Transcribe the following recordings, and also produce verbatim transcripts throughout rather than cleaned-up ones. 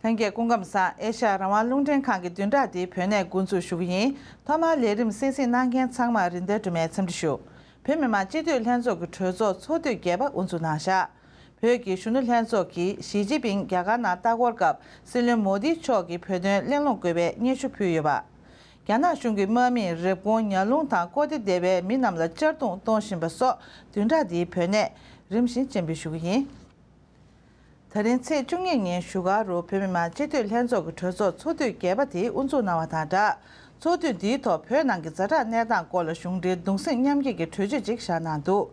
ལྷན་རྒྱས་སྐུ་ཁམས་བཟང་། ཨེ་ཤ་ཡ་རང་དབང་རླུང་འཕྲིན་ཁང་གི་བདུན་ཕྲག་འདིའི་བོད་གནས་འགོ་འཛུགས་ཞུ་གི་ཡིན། ཐོག་མར་ལས་རིམ་གསན་གཟིགས་གནང་མཁན་ཚང་མར་རིན་ལྡན་སྒྲོལ་མའི་འཚམས་འདྲི་ཞུ། བོད་མི་མང་སྤྱི་འཐུས་ལྷན་ཚོགས་ཀྱི་གྲོས་ཚོགས་ཚོགས་དུས་བརྒྱད་པ་དབུ་འཛུགས་གནང་བཞག་བོད་ཀྱི་གཞོན་ནུ་ལྷན་ཚོགས་ཀྱིས་ཞི་ཅིན་ཕིང་རྒྱ་གར་ནང་ལྟ་སྐོར་སྐབས་སྲིད་བློན་མོ་དི་མཆོག་གི་བོད་དོན་གླེང་སློང་དགོས་པའི་སྙན་ཞུ་ཕུལ་ཡོད་པ། རྒྱ་ནག་གཞུང་གི་དམག་མིས་རེབ་གོང་ཉ་ལུང་དང་ཀོ་ཏི་སྡེ་བའི་མི་རྣམས་ལ་གཅར་རྡུང་གཏོང་བཞིན་པ་སོགས་བདུན་ཕྲག་འདིའི་བོད་གནས་རིམ་བཞིན་སྤྱན་འབུལ་ཞུ་གི་ཡིན། ད་རིང་ཚེས་བཅུ་གཉིས་ཉིན་བཞུགས་སྒར་རུ་བོད་མི་མང་སྤྱི་འཐུས་ལྷན་ཚོགས་ཀྱི་གྲོས་ཚོགས་ཚོགས་དུས་བརྒྱད་པ་དེ་དབུ་འཛུགས་གནང་བ་དང་སྦྲགས། ཚོགས་དུས་འདིའི་ཐོག་བོད་ནང་གི་ཛ་དྲག་གནས་སྟངས་སྐོར་ལ་གཞུང་འབྲེལ་གདུང་སེམས་མཉམ་སྐྱེད་ཀྱི་གྲོས་ཆོད་ཅིག་བཞག་གནང་འདུག་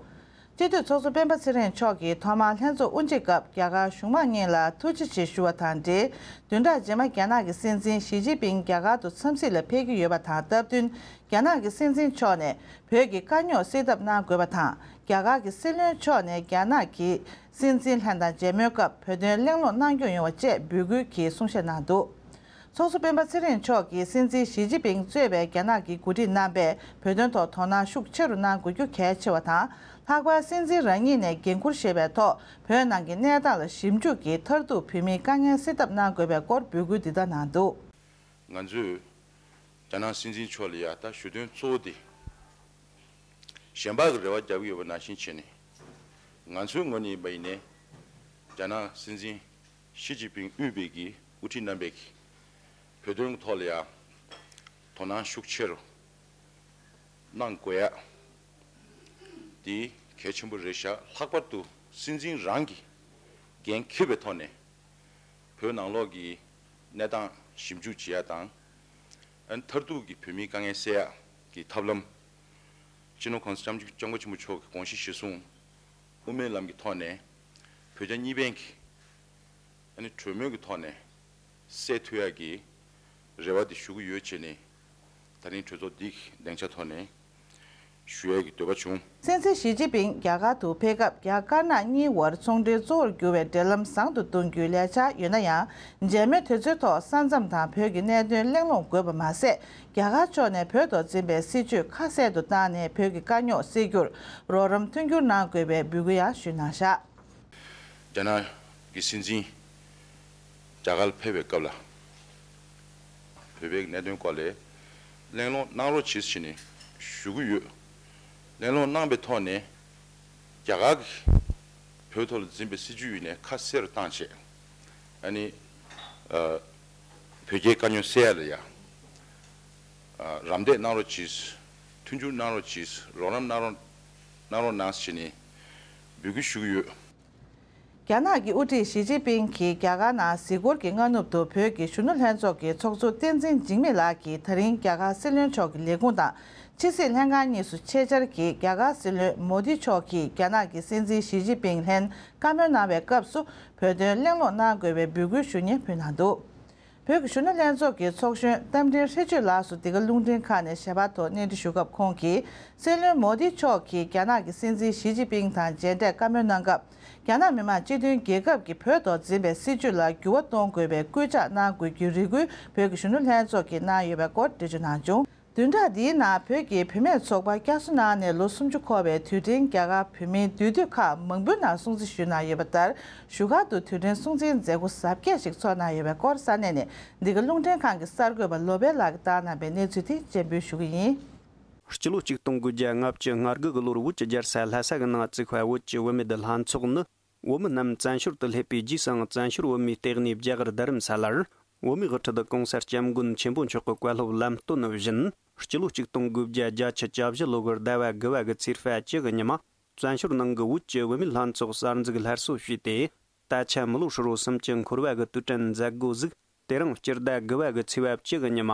སྤྱི་འཐུས་ཚོགས་གཙོ་སྤེན་པ་ཚེ་རིང་མཆོག་གིས་ཐོག་མར་ལྷན་ཚོགས་དབུ་འབྱེད་སྐབས་རྒྱ་གར་གཞུང་མང་གཉིས་ལ་ཐུགས་རྗེ་ཆེ་ཞུ་བ་དང་འབྲེལ། བདུན་ཕྲག་རྗེས་མ་རྒྱ་ནག་གི་སྲིད་འཛིན་ཞི་ཅིན་ཕིང་རྒྱ་གར་དུ་འཚམས་གཟིགས་ལ་ཕེབས་ཀྱི་ཡོད་པ་དང་སྟབས་བསྟུན། རྒྱ་ནག་གི་སྲིད་འཛིན་མཆོག་ནས་བོད་ཀྱི་དཀའ་རྙོག་སེལ་ཐབས་གནང་དགོས་པ་དང་། རྒྱ་གར་གྱི་སྲིད་བློན་མཆོག་ནས་རྒྱ་ནག་གི་སྲིད་འཛིན་ལྷན་དང་མཇལ་མོལ་སྐབས་བོད་དོན་གླེང་སློང་གནང་སྐྱོང་ཡོང་བ་བཅས་འབོད་སྐུལ་གྱིས་གསུང་བཤད་གནང་འདུག་ཚོགས་གཙོ་སྤེན་པ་ཚེ་རིང་མཆོག་གིས་སྲིད་འཛིན་ཞི་ཅིན་ཕིང་གཙོས་པའི་རྒྱ་ནག་གི་འགོ་ཁྲིད་རྣམ་པས་བོད་དོན་ཐོག་དོ་སྣང་ཤུགས་ཆེ་རུ་གནང་དགོས་རྒྱུ་གལ་ཆེ་བ་དང་། ལྷག་པར་སྲིད་འཛིན་རང་ཉིད་ནས་འགན་འཁུར་བཞེས་པའི་ཐོག་བོད་ནང་གི་གནས་སྟངས་ལ་ཞིབ་འཇུག་གིས་མཐར་ཐུག་བོད་མིའི་དཀའ་ངལ་སེལ་ཐབས་གནང་དགོས་པའི་སྐོར་འབོད་སྐུལ་འདི་ལྟར་གནང་འདུག་ང་ཚོས་རྒྱ་ནག་སྲིད་འཛིན་མཆོག་ལ་ཡ་ད་ཞུ་དོན་གཙོ་བོ་དེ། གཞན་པ་གི་རེ་བ་རྒྱག་གི་ཡོད་པ་ནང་བཞིན་བྱས་ནས། ང་ཚོའི་ངོས་ནས་ཡིན་པ་ཡིན་ནའི། རྒྱ་ནག་སྲིད་འཛིན་ཞི་ཅིན་ཕིང་དབུས་པའི་གི་དབུ་ཁྲིད་རྣམ་པས་གི་བོད་དོན་གི་ཐོག་ལ་ཡ་དོ་སྣང་ཤུགས་ཆེ་རུ་གནང་དགོས་ཡ་དེ་གལ་ཆེན་པོ་རེད་ཤག་ལྷག་པར་དུ་སྲིད་འཛིན་རང་གི་འགན་འཁྱེར་བའི་ཐོག་ནས་བོད་ནང་ལོགས་ཀྱི་གནས་སྟངས་ཞིབ་འཇུག་བྱེད་ཡ་དང་། ཨ་ནི་མཐར་ཐུག་གི་བོད་མིའི་དཀའ་ངལ་སེལ་ཡ་གི་ཐབས་ལམ། སྤྱི་ནོར་གོང་ས་སྐྱབས་སྐྱབས་མགོན་ཆེན་པོ་མཆོག་གི་དགོངས་གཞི་གཞིར་བཟུང་དབུ་མའི་ལམ་གྱི་ཐོག་ནས་བོད་རྒྱ་གཉིས་ཕན་གྱི་ཨ་ནི་གྲོས་མོལ་གྱི་ཐོག་ནས་སེལ་ཐུབ་ཡ་གི་རེ་བ་དེ་ཞུ་གི་ཡོད་བྱས་ནས། ད་རིང་གྲོས་ཚོགས་འདི་གི་སྡིངས་ཆ་ཐོག་ནས་ཞུ་ཡ་གི་འདོད་པ་བྱུང་། སྲིད་འཛིན་ཞི་ཅིན་ཕིང་རྒྱ་གར་དུ་ཕེབས་སྐབས་རྒྱ་དཀར་ནག་གཉིས་དབར་ཚོང་འབྲེལ་གཙོ་བོར་གྱུར་བའི་འབྲེལ་ལམ་བཟང་དུ་གཏོང་རྒྱུའི་ལས་འཆར་ཡོད་ན་ཡང་། མཇལ་མོལ་དེ་ཚོའི་ཐོག་ས་མཚམས་དང་བོད་ཀྱི་གནད་དོན་གླེང་སློང་དགོས་པ་མ་ཟད། རྒྱ་གར་ཕྱོགས་ནས་བོད་ཐོག་འཛིན་པའི་སྲིད་བྱུས་ཁ་གསལ་དུ་བཏང་ནས་བོད་ཀྱི་དཀའ་རྙོག་སེལ་རྒྱུར་རོགས་རམ་མཐུན་འགྱུར་གནང་དགོས་པའི་འབོད་སྐུལ་ཡང་ཞུས་གནང་བཞག་རྒྱ་ནག་གི་སྲིད་འཛིན་རྒྱ་གར་ལ་ཕེབས་པའི་སྐབས་ལ། བོད་པའི་གནད་དོན་སྐོར་ལ་གླེང་སློང་གནང་རོགས་གྱིས་ཟེར་ནས་ཞུ་གི་ཡོད། གླེང་སློང་གནང་པའི་ཐོག་ནས་རྒྱ་གར་གྱིས་བོད་ཐོག་ལ་འཛིན་པའི་སྲིད་བྱུས་ཡིན་ནའི་ཁ་གསལ་རུ་བཏང་བྱས། ཨ་ནི་ཨ་བོད་རྒྱའི་དཀའ་རྙོག་སེལ་ཡ་ལ་ཡ་ཨ་རམ་འདེགས་གནང་རོགས་གྱིས། མཐུན་འགྱུར་གནང་རོགས་གྱིས། རོགས་རམ་གནང་རོགས་གནང་རོགས་གནང་ཟེར་ནས་འབོད་སྐུལ་ཞུ་གི་ཡོད། རྒྱ་ནག་གི་དབུ་ཁྲིད་ཞི་ཅིན་ཕིང་གིས་རྒྱ་གར་ནང་གཟིགས་སྐོར་གྱི་སྔ་ནུབ་ཏུ་བོད་ཀྱི་གཞོན་ནུ་ལྷན་ཚོགས་ཀྱི་ཚོགས་གཙོ་བསྟན་འཛིན་འཇིགས་མེད་ལགས་ཀྱིས་ད་རིང་རྒྱ་གར་སྲིད་བློན་མཆོག་གི་ལས་ཁུངས་དང་ཕྱི་སྲིད་ལྷན་ཁང་གཉིས་སུ་ཆེད་བཅར་གྱིས་རྒྱ་གར་སྲིད་བློན་མོ་དི་མཆོག་གིས་རྒྱ་ནག་གི་སྲིད་འཛིན་ཞི་ཅིན་ཕིང་ལྷན་བཀའ་མོལ་གནང་བའི་སྐབས་སུ་བོད་དོན་གླེང་སློང་གནང་དགོས་པའི་འབོད་སྐུལ་ཞུ་སྙན་ཕུལ་གནང་འདུག་བོད་ཀྱི་གཞོན་ནུ་ལྷན་ཚོགས་ཀྱི་ཚོགས་གཞོན་རྟ་མགྲིན་ཧྲི་ཅུན་ལགས་སུ་འདི་ག་རླུང་འཕྲིན་ཁང་ནས་ཞལ་པར་ཐོག་གནས་འདྲི་ཞུ་སྐབས་ཁོང་གིས། སྲིད་བློན་མོ་དི་མཆོག་གིས་རྒྱ་ནག་གི་སྲིད་འཛིན་ཞི་ཅིན་ཕིང་དང་མཇལ་འཕྲད་བཀའ་མོལ་གནང་སྐབས། རྒྱ་ནག་མི་དམངས་སྤྱི་མཐུན་རྒྱལ་ཁབ་ཀྱིས་བོད་ཐོག་འཛིན་པའི་སྲིད་བྱུས་ལ་འགྱུར་བ་གཏོང་དགོས་པའི་སྐུལ་ལྕག་གནང་དགོས་ཀྱི་རེ་སྐུལ་བོད་ཀྱི་གཞོན་ནུ་ལྷན་ཚོགས་ཀྱིས་གནང་ཡོད་པའི་སྐོར་འགྲེལ་བརྗོད་གནང་བྱུང་། བདུན་ཕྲག་འདིའི་ནང་བོད་ཀྱི་བུད་མེད་ཚོགས་པ་བསྐྱར་གསོ་གནང་ནས་ལོ་སུམ་ཅུ་འཁོར་བའི་དུས་དྲན་རྒྱ་གར་བོད་མིའི་འདུས་སྡོད་ཁག་མང་པོའི་ནང་སྲུང་བརྩི་ཞུས་གནང་ཡོད་པ་ལྟར། བཞུགས་སྒར་དུ་དུས་དྲན་སྲུང་བརྩིའི་མཛད་སྒོ་གཟབ་རྒྱས་ཤིག་ཚོགས་གནང་ཡོད་པའི་སྐོར་ས་གནས་ནས་འདི་ག་རླུང་འཕྲིན་ཁང་གི་གསར་འགོད་པ་ལོ་པཎ་ལགས་ཀྱིས་བཏང་གནང་པའི་གནས་ཚུལ་དེ་སྤྱན་འབུལ་ཞུ་གི་ཡིན། སྤྱི་ལོ་ཆིག་སྟོང་དགུ་བརྒྱ་ལྔ་བཅུ་ང་དགུ་གི་ལོར་བོད་ཀྱི་རྒྱལ་ས་ལྷ་ས་གི་ནང་བཙུགས་པའི་བོད་ཀྱི་བུད་མེད་ལྷན་ཚོགས་ནི། བོད་མི་རྣམས་བཙན་བྱོལ་དུ་སླེབས་པའི་རྗེས་སུའང་བཙན་བྱོལ་བོད་མིའི་ལྟེ་གནས་རྒྱ་གར་རྡ་རམ་ས་ལར། བོད་མིའི་དབུ་ཁྲིད་གོང་ས་སྐྱབས་མགོན་ཆེན་པོ་མཆོག་གི་བཀའ་སློབ་ལམ་སྟོན་བཞིན། སྤྱི་ལོ་ཆིག་སྟོང་དགུ་བརྒྱ་བརྒྱད་ཅུ་གྱ་བཞི་ལོ་གི་ཟླ་བ་དགུ་བ་གི་ཚེས་པ་བཅུ་གི་ཉི་མ། བཙན་བྱོལ་ནང་གི་བོད་ཀྱི་བུད་མེད་ལྷན་ཚོགས་གསར་འཛུགས་སླར་གསོ་བྱས་ཏེ། ད་ཆ་མི་ལོ་ཧྲིལ་བོ་སུམ་ཅུ་འཁོར་བ་གི་དུས་དྲན་མཛད་སྒོ་ཟིག་དེ་རིང་སྤྱི་ཟླ་དགུ་བ་གི་ཚེས་པ་བཅུ་གི་ཉི་མ།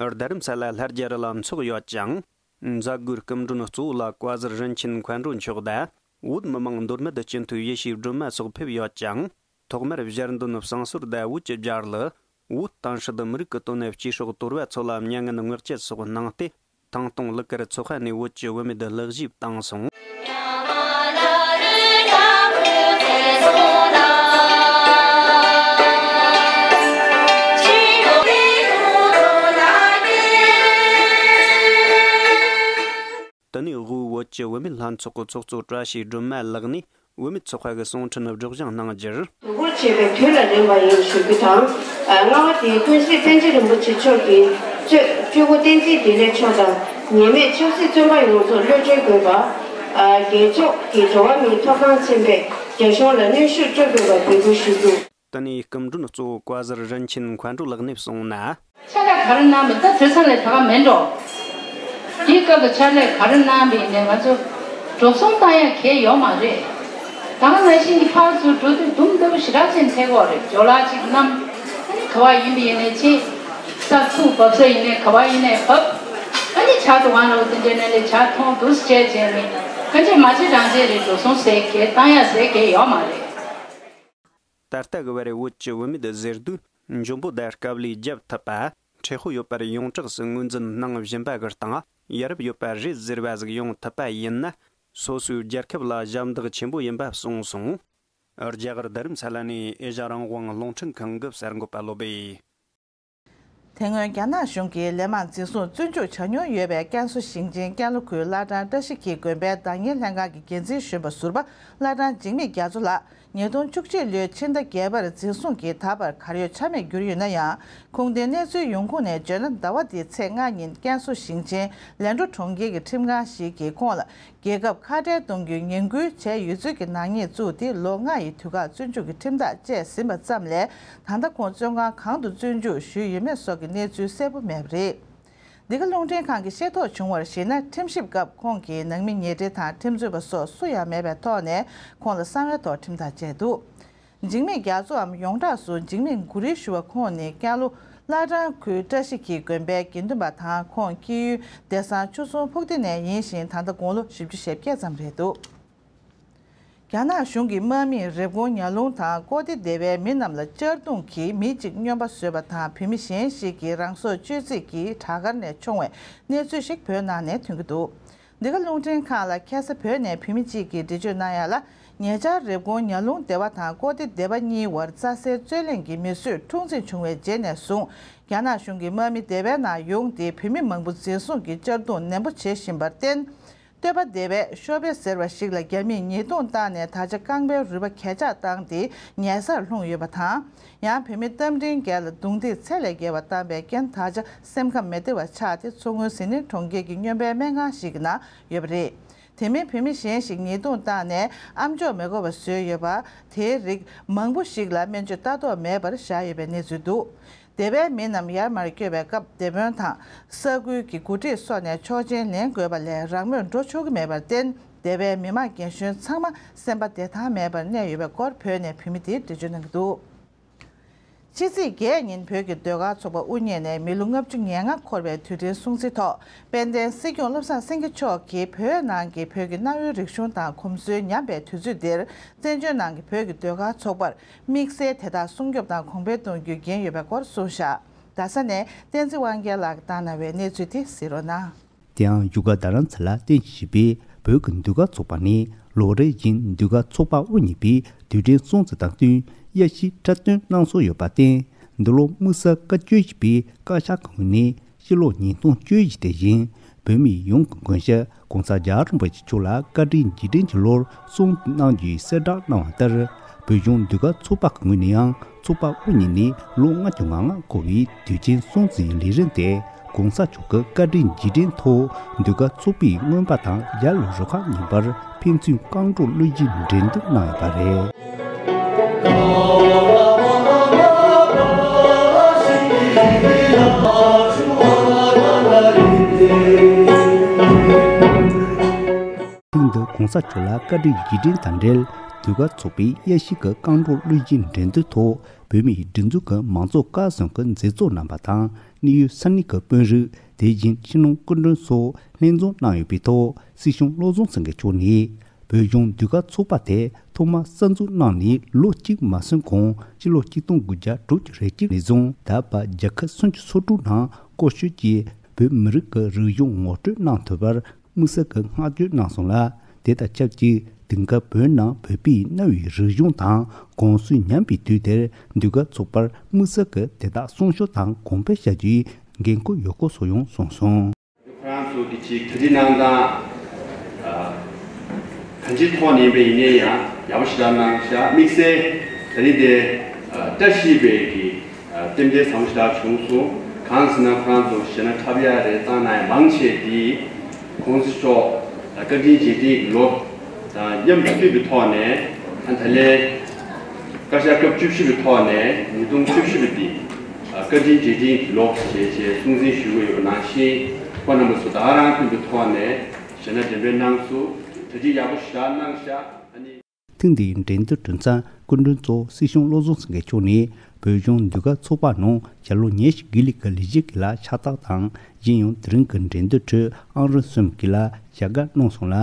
རྡ་རམ་ས་ལ་ལྷ་རྒྱལ་རི་ལ་འཚོགས་ཡོད་ཅིང་། མཛད་སྒོའི་སྐུ་མགྲོན་གཙོ་བོ་ལ་བཀའ་ཟུར་རིན་ཆེན་མཁའ་འགྲོ་མཆོག་དང་། བོད་མི་མང་མདོ་སྨད་སྤྱི་འཐུས་ཡེ་ཤེས་སྒྲོལ་མ་སོགས་ཕེབས་ཡོད་ཅིང་། ཐོག་མར་ཞལ་འདོན་བསང་གསོལ་དང་བོད་ཀྱི་རྒྱལ་གླུ། བོད་དང་སྲིད་མི་རིགས་ཀྱི་དོན་ནས་སྐྱེས་སྲོག་དོར་བ་ཚོ་ལ་མྱ་ངན་ངག་བཅད་སོགས་གནང་སྟེ། ཐང་སྟོང་གླུ་གར་ཚོགས་ཁང་ནས་བོད་ཀྱི་བུད་མེད་གླུ་གཞས་བཏང་སོང་། དེ་ནས་དབུས་བོད་ཀྱི་བུད་མེད་ལྷན་ཚོགས་ཀྱི་ཚོགས་གཙོ་བཀྲ་ཤིས་སྒྲོལ་མ་ལགས་ནས། བུད་མེད་ཚོགས་པ་གི་གསུང་འཕྲིན་སྒྲོག་སྦྱང་གནང་རྒྱུར། དུས་འཁོར་བྱས་པའི་དུས་ལ་ལེན་པ་ཡིན་ཞུ་རྒྱུ་དང་། ཨ། ལྔ་པ་དེ་ཀུན་གཟིགས་པཎ་ཆེན་རིན་པོ་ཆེ་མཆོག་གིས་གཙོས་སྤྲུལ་སྐུ་བསྟན་འཛིན་བདེ་ལེགས་མཆོག་དང་། ཉེས་མེད་ཆབ་སྲིད་བཙོན་པ་ཡོངས་རྫོགས་གློད་གྲོལ་དགོས་པ། ཨ། རྒྱལ་ཚོགས་ཀྱི་འགྲོ་བ་མིའི་ཐོབ་ཐང་ཚན་པས་རྒྱ་གཞུང་ལ་གནོན་ཤུགས་སྤྲོད་དགོས་པ་འབོད་སྐུལ་ཞུ་རྒྱུ། དེ་ནས་སྐུ་མགྲོན་གཙོ་བོ་བཀའ་ཟུར་རིན་ཆེན་མཁའ་འགྲོ་ལགས་ནས་གསུངས་ན། ཕྱག་ལས་ག་རེ་གནང་བས། ད་དུས་ཚོད་ལས་ད་ག་མེད་འགྲོ། དེའི་སྐབས་ལ་ཕྱག་ལས་ག་རེ་གནང་བས་ནས་ང་ཚོ་འགྲོ་སོང་བཏང་ཡ་གལ་ཡོད་མ་རེད། ད་ག་ནང་བཞིན་གྱི་ཕར་ཚུར་འགྲོ་དུས་འདུམ་ལྟ་བུ་ཞེ་དྲག་ཅན་འཐེན་གྱི་ཡོད་རེད། ཇོ་ལགས་ཅིག་བསྣམས། ཨ་ནི་ག་བ་ཡིན་པ་ཡིན་ནའི་ཕྱིན། ས་ཐུག་བབས་ས་ཡིན་ནའི་ག་བ་ཡིན་ནའི་བབས། ཨ་ནི་ཇ་དང་བང་ར་བ་དེ་འདྲའི་ནང་ལ་ཇ་འཐུང་འདུག་སེ་བྱས་བྱས་ནས་ཁ་ཆེ་མ་བྱེད་རང་བྱེད་རེད། འགྲོ་སོང་ཟེར་གལ་བཏང་ཡ་ཟེར་གལ་ཡོད་མ་རེད། ད་ལྟ་གི་བར་བོད་ཀྱི་བུད་མེད་ཟེར་དུས་འཇོན་པོ་དང་དཀའ་ལས་རྒྱབ་ཐུབ་པ། མཁྲེགས་པོ་ཡོད་པར་ཡོངས་གྲགས་སུ་ངོས་འཛིན་གནང་བཞིན་པ་གི་སྟེང་ཡ་རབས་ཡོད་པ་རེད་ཟེར་བ་ཟིག་ཡོང་ཐུབ་པ་ཡིན་ན། སོ་སོའི་རྒྱལ་ཁབ་ལ་ཞབས་འདེགས་ཆེན་པོ་ཡིན་པ་གསུངས་སོང་། རྒྱ་གར་རྡ་རམ་ས་ལ་ནས་ཨེ་ཤ་རང་དབང་རླུང་འཕྲིན་ཁང་གི་གསར་འགོད་པ་བློ་བྷེ། དེ་སྔོན་རྒྱ་ནག་གཞུང་གིས་ལན་མང་འཛིན་བཟུང་བཙོན་འཇུག་བྱ་མྱོང་ཡོད་པའི་ཀན་སུའུ་ཞིང་ཆེན་ཀན་ལྷོ་ཁུལ་བླ་བྲང་བཀྲ་ཤིས་འཁྱིལ་དགོན་པའི་བདག་གཉེར་ལྷན་ཁང་གི་འགན་འཛིན་གཞོན་པ་ཟུར་པ་བླ་བྲང་འཇིགས་མེད་རྒྱ་མཚོ་ལགས་ཉིས་སྟོང་བཅུ་གཅིག་ལོའི་ཕྱི་ཟླ་བརྒྱད་པར་འཛིན་བཟུང་གིས་ད་བར་གར་ཡོད་ཆ་མེད་གྱུར་ཡོད་ན་ཡང་། ཁུངས་ལྡན་གནས་ཚུལ་ཡོང་ཁུངས་ནས་བརྗོད་ན། ཟླ་བ་འདིའི་ཚེས་ལྔ་ཉིན་ཀན་སུའུ་ཞིང་ཆེན་ལན་ཀྲོའུ་གྲོང་ཁྱེར་གྱི་ཁྲིམས་ཁང་ཞིག་གིས་ཁོང་ལ། རྒྱལ་ཁབ་ཁ་བྲལ་གཏོང་རྒྱུའི་ངན་སྐུལ་བྱས་ཡོད་ཚུལ་གྱི་ནག་ཉེས་བཙུགས་ཏེ་ལོ་ལྔ་ཡི་དུས་བཀག་བཙོན་འཇུག་གི་ཁྲིམས་ཐག་བཅད་ཟིན་པ་ཙམ་ལས། ད་ལྟ་ཁོང་བཙོན་ཁང་གང་དུ་བཙོན་འཇུག་ཞུས་ཡོད་མེད་སོགས་ཀྱི་གནས་ཚུལ་གསལ་པོ་མེད་པ་རེད། འདི་ག་རླུང་འཕྲིན་ཁང་གིས་ཤེས་རྟོགས་བྱུང་བར་གཞིགས་ན། ཁྲིམས་ཞིབ་སྐབས་ཁོང་གི་ནང་མི་ཉེ་འབྲེལ་དང་ཁྲིམས་རྩོད་པ་སོགས་སུ་ཡང་མེད་པའི་ཐོག་ནས་ཁོང་ལ་གསང་བའི་ཐོག་ཁྲིམས་ཐག་བཅད་འདུག་འཇིགས་མེད་རྒྱ་མཚོའམ་ཡོངས་གྲགས་སུ་འཇིགས་མེད་གུ་རི་ཞུ་བ་ཁོང་ནི་ཀན་ལྷོ་བླ་བྲང་ཁུལ་བཀྲ་ཤིས་འཁྱིལ་དགོན་པའི་དགེ་འདུན་པ་དང་། ཁོང་སྐྱེས་ཡུལ་བདེ་གསང་ཆུ་ཚོད་ཕུག་སྡེ་ནས་ཡིན་ཞིང་། ད་ལྟ་དགུང་ལོ་བཞི་བཅུ་ཞེ་བརྒྱད་ཙམ་རེད་འདུག་རྒྱ་ནག་གཞུང་གིས་དམག་མིས་རེབ་གོང་ཉ་ལུང་དང་ཀོ་ཏི་སྡེ་བའི་མི་རྣམས་ལ་གཅར་རྡུང་གིས་མི་གཅིག་སྨྱོན་པ་བཟོས་པ་དང་། བུད་མེད་གཞན་ཞིག་གིས་རང་སྲོག་གཅོད་རྩིས་ཀྱིས་བྲག་དཀར་ནས་མཆོང་བའི་གནས་ཚུལ་ཞིག་བོད་ནང་ནས་ཐོན་གྱི་འདུག་འདི་ག་རླུང་འཕྲིན་ཁང་ལ་ཁ་སང་བོད་ནས་བུད་མེད་ཅིག་གིས་འགྲེལ་བརྗོད་གནང་ཡ་ལ། ཉེ་ཆར་རེབ་གོང་ཉ་ལུང་སྡེ་བ་དང་ཀོ་ཏི་སྡེ་བ་གཉིས་བར་རྩྭ་སའི་རྩོད་གླེང་གིས་མི་གསོད་འཁྲུག་འཛིང་བྱུང་བའི་རྗེས་ནས་བཟུང་། རྒྱ་ནག་གཞུང་གིས་དམག་མི་སྡེ་བའི་ནང་ཡོང་སྟེ་བུད་མེད་མང་པོ་འཛིན་བཟུང་གིས་གཅར་རྡུང་ནན་པོ་བྱེད་བཞིན་པར་བརྟེན། སྟོད་པ་སྡེ་བའི་ཤོ་པེ་ཟེར་བ་ཞིག་ལ་རྒྱ་མིས་ཉེས་རྡུང་བཏང་ནས། ད་ཆ་རྐང་པའི་རུས་པ་གས་ཆག་བཏང་སྟེ་ཉལ་སར་ལྷུང་ཡོད་པ་དང་། ཡང་བུད་མེད་རྟ་མགྲིན་རྒྱལ་ལ་རྡུང་རྡེག་ཚད་ལས་བརྒལ་བ་བཏང་པའི་རྐྱེན། ད་ཆ་སེམས་ཁམས་མི་བདེ་བ་ཆགས་ཏེ། མཚོ་སྔོན་ཟི་ལིང་གྲོང་ཁྱེར་གྱི་སྨྱོན་པའི་སྨན་ཁང་ཞིག་གི་ནང་ཡོད་པ་རེད། དེ་མིན་བུད་མེད་གཞན་ཞིག་ཉེས་རྡུང་བཏང་ནས་ཨམ་ཅོག་མི་གོ་བ་བཟོས་ཡོད་པ། དེའི་རིགས་མང་པོ་ཞིག་ལ་སྨན་བཅོས་ལྟ་རྟོག་མེད་པར་བཞག་ཡོད་པའི་གནས་ཚུལ་འདུག་སྡེ་བའི་མི་རྣམས་ཡར་མར་བསྐྱོད་པའི་སྐབས། སྡེ་དཔོན་དང་ས་ཁུལ་གྱི་འགོ་ཁྲིད་སོགས་ནས་ཆོག་མཆན་ལེན་དགོས་པ་ལས་རང་མོས་འགྲོ་ཆོག་གི་མེད་པར་བརྟེན། སྡེ་བའི་མི་མང་རྒན་གཞོན་ཚང་མ་སེམས་པ་བདེ་ཐང་མེད་པར་གནས་ཡོད་པའི་སྐོར་བོད་ནས་བུད་མེད་དེས་འགྲེལ་བརྗོད་གནང་གི་འདུག་ཕྱི་ཚེས་བརྒྱད་ཉིན་བོད་ཀྱི་ཟློས་གར་ཚོགས་པ་དབུ་བརྙེས་ནས་མི་ལོ་ལྔ་བཅུ་ང་ལྔ་འཁོར་བའི་དུས་དྲན་སྲུང་བརྩི་ཐོག་དཔལ་ལྡན་སྲིད་སྐྱོང་བློ་བཟང་སེང་གེ་མཆོག་གིས་བོད་ནང་གི་བོད་ཀྱི་གནའ་བོའི་རིག་གཞུང་དང་གོམས་སྲོལ་ཉམས་པའི་དུས་ཚོད་འདིར། བཙན་བྱོལ་ནང་གི་བོད་ཀྱི་ཟློས་གར་ཚོགས་པར་དམིགས་བསལ་དེ་དག་སྲུང་སྐྱོབ་དང་གོང་འཕེལ་གཏོང་རྒྱུའི་འགན་ཡོད་པའི་སྐོར་གསུངས་བཞག་རྡ་ས་ནས་བསྟན་འཛིན་དབང་རྒྱལ་ལགས་ཀྱིས་བཏང་གནང་བའི་གནས་ཚུལ་དེ་གཟིགས་རོགས་གནང་། དེའང་བཞུགས་སྒར་རྡ་རམ་ས་ལར་རྟེན་གཞི་བྱས་པའི་བོད་ཀྱི་ཟློས་གར་ཚོགས་པ་ནི། ལོ་རེ་བཞིན་ཟློས་གར་ཚོགས་པ་དབུ་བརྙེས་པའི་དུས་དྲན་སྲུང་བརྩི་དང་བསྟུན། དབྱར་སྐྱིད་འཁྲབ་སྟོན་གནང་སྲོལ་ཡོད་པར་བརྟེན། འདི་ལོ་དམིགས་བསལ་སྐབས་བཅུ་བཞི་པའི་བཀའ་ཤག་གི་ངོས་ནས། སྤྱི་ལོ་ཉིས་སྟོང་བཅུ་བཞི་དེ་བཞིན་བོད་མི་ཡོངས་ཀྱི་མགོན་ཞབས་༸གོང་ས་༸རྒྱལ་བ་རིན་པོ་ཆེ་མཆོག་ལ་བཀའ་དྲིན་རྗེས་དྲན་གྱི་ལོར་སྲུང་བརྩི་གནང་རྒྱུའི་གསལ་བསྒྲགས་གནང་བ་ལྟར། བོད་གཞུང་ཟློས་གར་ཚོགས་པ་གི་ངོས་ནས་ཡང་ཚོགས་པ་དབུ་བརྙེས་ནས་ལོ་ལྔ་བཅུ་ང་ལྔ་འཁོར་བའི་དུས་ཆེན་སྲུང་བརྩིའི་ལས་རིམ་དེ། ༸གོང་ས་མཆོག་གི་བཀའ་དྲིན་རྗེས་དྲན་ཐོག་ཟློས་གར་ཚོགས་པའི་མངོན་པ་དང་རྒྱལ་བའི་རུ་ཁག་གཉིས་བར་ཕན་ཚུན་རྐང་གྲོགས་གླུ་གཞས་འགྲན་བསྡུར་གནང་ཡོད་པ་རེད། ཐེངས་འདིར་༸གོང་ས་མཆོག་ལ་བཀའ་དྲིན་རྗེས་དྲན་དང་འབྲེལ། ཟློས་གར་ཚོགས་པའི་དབྱར་སྐྱིད་ཀྱི་རྐང་གྲོགས་གླུ་གཞས་འགྲན་བསྡུར་ཐོག་བོད་མིའི་སྒྲིག་འཛུགས་ཀྱི་མང་ཚོགས་སྐལ་བཟང་གི་མཛད་གཙོ་རྣམ་པ་དང་། གནས་ཡུལ་ས་གནས་ཀྱི་དཔོན་རིགས། དེ་བཞིན་སྤྱི་ནོར་སྐུ་མགྲོན་སོགས་ལྷན་འཛོམས་གནང་ཡོད་པའི་ཐོག་སྲིད་སྐྱོང་བློ་བཟང་སེང་གེ་མཆོག་ནས། བོད་གཞུང་ཟློས་གར་ཚོགས་པ་དེ་ཐོག་མར་གསར་འཛུགས་གནང་ནས་ལོ་གཅིག་མ་ཟིན་གོང་། སྤྱི་ལོ་ཆིག་སྟོང་དགུ་བརྒྱ་དྲུག་ཅུ་རེ་གཅིག་ནས་བཟུང་ད་བར་རྒྱལ་ཁབ་སུམ་ཅུ་སོ་དྲུག་ནང་སྐོར་སྐྱོད་ཀྱིས་བོད་མི་རིགས་ཀྱི་རིག་གཞུང་ངོ་སྤྲོད་གནང་ཐུབ་པར་དམིགས་བསལ་གྱི་བསྔགས་བརྗོད་གནང་སོང་ལ། དེ་དང་ཆབས་ཅིག་དེང་སྐབས་བོད་ནང་བོད་པའི་གནའ་བོའི་རིག་གཞུང་དང་གོམས་སྲོལ་ཉམས་པའི་དུས་དེར་ཟློས་གར་ཚོགས་པར་དམིགས་བསལ་གྱི་དེ་དག་སྲུང་སྐྱོབ་དང་གོང་འཕེལ་བྱ་རྒྱུའི་འགན་འཁུར་ཡོད་སྐོར་སོགས་ཡང་གསུངས་སོང་། ཁོ་རང་ཚོ་གི་ཅིག་གྲ་སྒྲིག་གནང་སྟངས། ཨ། གང་ཅིའི་ཐོག་ནས་ཡིན་པ་ཡིན་ནའི་ཡང་ཡག་པོ་ཞེ་དྲག་གནང་ཤག་དམིགས་བསལ་ད་རིང་དེ་ཨ་བཀྲ་ཤིས་པའི་གི་ཨ་རྟེན་འབྲེལ་བཟང་པོ་ཞེ་དྲག་བྱུང་སོང་། གང་ཟེར་ན་ཁོ་རང་ཚོ་གཞས་སྣ་འཁྲབ་ཡག་རེ་བཏང་གནང་ཡག་མང་ཆེ་དེ་༸གོང་ས་མཆོག་བཀའ་དྲིན་རྗེས་དྲན་གྱི་ལོ་དང་མཉམ་དུ་བསྟུན་པའི་ཐོག་ནས་ཨ་ད་ལན་བཀའ་ཤག་སྐབས་བཅུ་བཞི་པའི་ཐོག་ནས་ཉིས་སྟོང་བཅུ་བཞི་པ་འདི་ཨ་བཀའ་དྲིན་རྗེས་དྲན་གྱི་ལོ་ཞེས་བྱས་སྲུང་བརྩི་ཞུ་གི་ཡོད་པ་ནང་བཞིན་ཁོང་རྣམ་པ་ཚོ་ད་ག་རང་བསྟུན་པའི་ཐོག་ནས་གཞས་སྣ་འགྲེམས་སྤེལ་གནང་སོང་། གྲ་སྒྲིག་ཡག་པོ་ཞེ་དྲག་གནང་ཤག་ཨ་ནི། ཐེངས་འདིའི་འགྲན་བསྡུར་གྲོལ་མཚམས་སྐུ་མགྲོན་གཙོ་བོ་སྲིད་སྐྱོང་བློ་བཟང་སེང་གེ་མཆོག་ནས་བོད་གཞུང་ཟློས་གར་ཚོགས་པ་ནང་ཞལ་ལུང་ཉེར་བཞི་དགེ་ལེགས་ཀྱི་ལས་བྱེད་ཀྱི་ལ་ཕྱག་རྟགས་དང་། གཞན་ཡང་དེ་རིང་གི་འགྲན་བསྡུར་ཁྲོད་ཨང་རིམ་གསུམ་གྱི་ལ་ཞལ་བཀོད་གནང་སོང་ལ།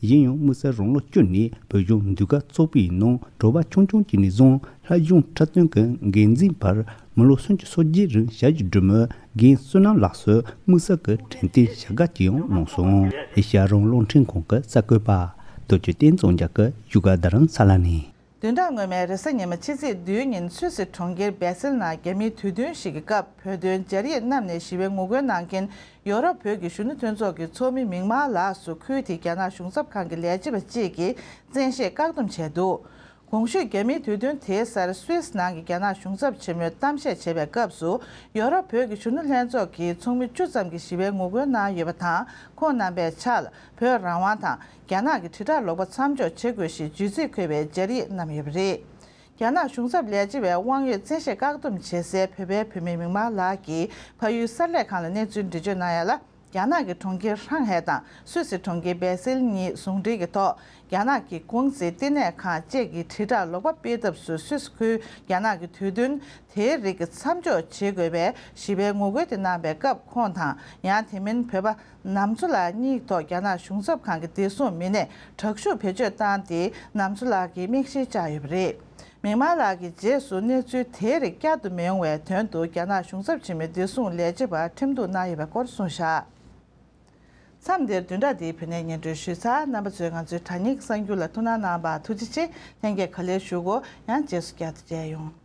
གཞན་ཡང་དམིགས་བསལ་རང་ལོ་བཅུ་ནས་བོད་གཞུང་ཟློས་གར་ཚོགས་པའི་ནང་དྲོ་པ་ཆུང་ཆུང་ཅིག་ནས་བཟུང་ལྷ་གཞུང་འཁྲབ་སྟོན་གྱི་འགན་འཛིན་བར་མི་ལོ་སུམ་ཅུ་སོ་བརྒྱད་རིང་ཞབས་ཀྱི་སྒྲོལ་མ་རྒན་བསོད་ནམས་ལགས་སུ་དམིགས་བསལ་གྱི་དྲན་རྟེན་ཞལ་བཀོད་ཅིག་ཡང་གནང་སོང་། ཨེ་ཤ་ཡ་རང་དབང་རླུང་འཕྲིན་ཁང་གི་གསར་འགོད་པ་རྡོ་རྗེ་བསྟན་འཛོམས་རྒྱ་གར་བཞུགས་སྒར་རྡ་རམ་ས་ལ་ནས། བདུན་ཕྲག་སྔོན་མའི་རེས་གཟའ་ཉི་མ་ཕྱི་ཚེས་བདུན་ཉིན་སུད་སི་གྲོང་ཁྱེར་སྦེ་སིལ་ནང་རྒྱ་མིའི་དུས་སྟོན་ཞིག་གི་སྐབས་བོད་དོན་སྦྱར་ཡིག་བསྣམས་ནས་ཞི་བའི་ངོ་རྒོལ་གནང་མཁན་ཡོ་རོབ་བོད་ཀྱི་གཞོན་ནུ་མཐུན་ཚོགས་ཀྱི་ཚོགས་མི་མིག་དམར་ལགས་སུ་ཁུལ་དེའི་རྒྱ་ནག་གཞུང་ཚབ་ཁང་གི་ལས་བྱེད་པ་གཅིག་གིས་བཙན་ཤེད་བཀག་སྡོམ་བྱས་འདུག་གོང་ཞུས་རྒྱ་མིའི་དུས་སྟོན་དེའི་སར་སུད་སི་ནང་གི་རྒྱ་ནག་གཞུང་ཚབ་ཆེན་མོས་གཏམ་བཤད་བྱེད་པའི་སྐབས་སུ་ཡོ་རོབ་བོད་ཀྱི་གཞོན་ནུ་ལྷན་ཚོགས་ཀྱི་ཚོགས་མི་བཅུ་ཙམ་གྱིས་ཞི་བའི་ངོ་རྒོལ་གནང་ཡོད་པ་དང་། ཁོང་རྣམ་པའི་ཕྱག་ལ་བོད་རང་དབང་དང་རྒྱ་ནག་གི་དྲིལ་བསྒྲགས་ལོག་པ་མཚམས་འཇོག་བྱེད་དགོས་ཞེས་བརྗོད་ཚིག་འཁོད་པའི་སྦྱར་ཡིག་བསྣམས་ཡོད་པ་རེད། རྒྱ་ནག་གཞུང་ཚབ་ལས་བྱེད་པས་དབང་ཡོད་བཙན་ཤེད་བཀག་སྡོམ་བྱེད་སའི་བོད་པའི་བུད་མེད་མིག་དམར་ལགས་ཀྱིས་ཕ་ཡུལ་གསར་ལས་ཁང་ལ་གནས་ཚུལ་འགྲེལ་བརྗོད་གནང་ཡ་ལ། རྒྱ་ནག་གི་གྲོང་ཁྱེར་ཧྲང་ཧའེ་དང་སུད་སི་གྲོང་ཁྱེར་སྦེ་སིལ་གཉིས་ཟུང་འབྲེལ་གྱི་ཐོག་རྒྱ་ནག་གི་ཀུང་ཟི་བསྟི་གནས་ཁང་བཅས་ཀྱི་དྲིལ་བསྒྲགས་ལོག་པ་སྤེལ་ཐབས་སུ་སུད་སི་ཁུལ་རྒྱ་ནག་གི་དུས་སྟོན་དེའི་རིགས་ཀྱི་མཚམས་འཇོག་བྱེད་དགོས་པའི་ཞི་བའི་ངོ་རྒོལ་དེ་གནང་པའི་སྐབས། ཁོང་དང་ཡང་དེ་མིན་བོད་པ་ནམ་མཚོ་ལགས་གཉིས་ཐོག་རྒྱ་ནག་གཞུང་ཚབ་ཁང་གི་བདེ་སྲུང་མི་སྣས་དྲག་ཤུགས་བེད་སྤྱོད་བཏང་སྟེ་ནམ་མཚོ་ལགས་ཀྱི་མིག་ཤེལ་བཅག་ཡོད་པ་རེད། མིག་དམར་ལགས་ཀྱིས་རྗེས་སུ་གནས་ཚུལ་དེའི་རིགས་བསྐྱར་དུ་མི་ཡོང་བའི་དོན་དུ་རྒྱ་ནག་གཞུང་ཚབ་ཆེན་མོའི་བདེ་སྲུང་ལས་བྱེད་པར་ཁྲིམས་གཏུག་གནང་ཡོད་པའི་སྐོར་གསུངས་བཞག་མཚམས་འདིར་བདུན་ཕྲག་འདིའི་བོད་གནས་སྙན་སྒྲོན་ཞུས་ཚར། རྣམ་པ་ཚོས་ང་ཚོའི་དྲ་བརྙན་གྱི་གསར་འགྱུར་ལ་ཐུགས་སྣང་གནང་བར་ཐུགས་རྗེ་ཆེ། ལྷན་རྒྱས་ག་ལེར་བཞུགས་གོ། ཡང་རྗེས་སུ་བསྐྱར་དུ་མཇལ་ཡོང་།